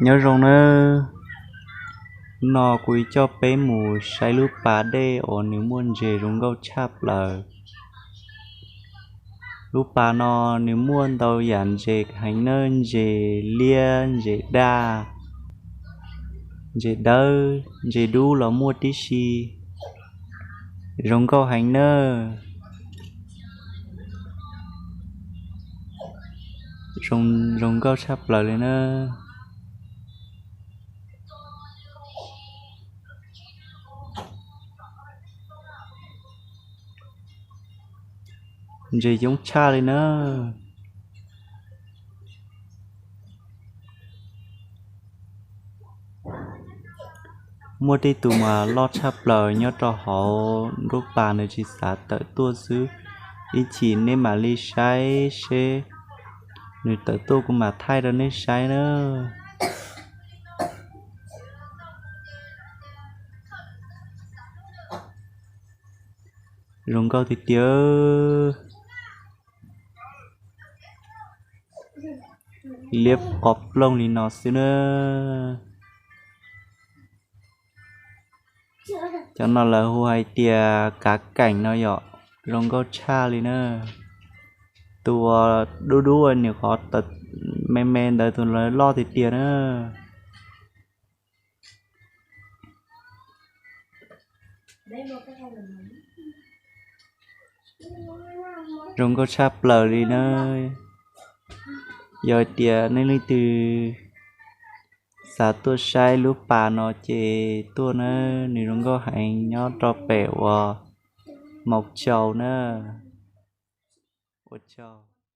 Nyob zoo nawb, hnub no kuv coj peb mus saib lub pas dej uas nws muaj ntses zoo nkauj tshaj plaws. Lub pas no nws muaj ntau yam ntses heev nawb, ntses liab, ntses daj, ntses dawb, ntses dub los muaj tib si. Zoo nkauj heev nawb. Zoo nkauj tshaj plaws li nawb. Ntses coob tshaj li nawb. Muaj tej tus mas loj tshaj plaws nyob rau hauv nruab pas, nws tsis xav tawm tuaj xwb. Ib chim nej mam li saib seb nws tawm tuaj kuv mam thaij rau nej saib nawb. Zoo nkauj tiag tiag. Liab qov ploog li no xwb na. Cov no lawv hu hais tias kav keem no yom, zoo nkauj tshaj li na. Tus dub dub nws qhov me me ntawd tus lawv loj tiag tiag na. Zoo nkauj tshaj plaws li na. Yog tias nej leej twg xav tuaj saib lub pas no ces tuaj nawb, nws zoo nkauj heev, nyob rau pem uas Mauv Chaus na. Ua tsaug.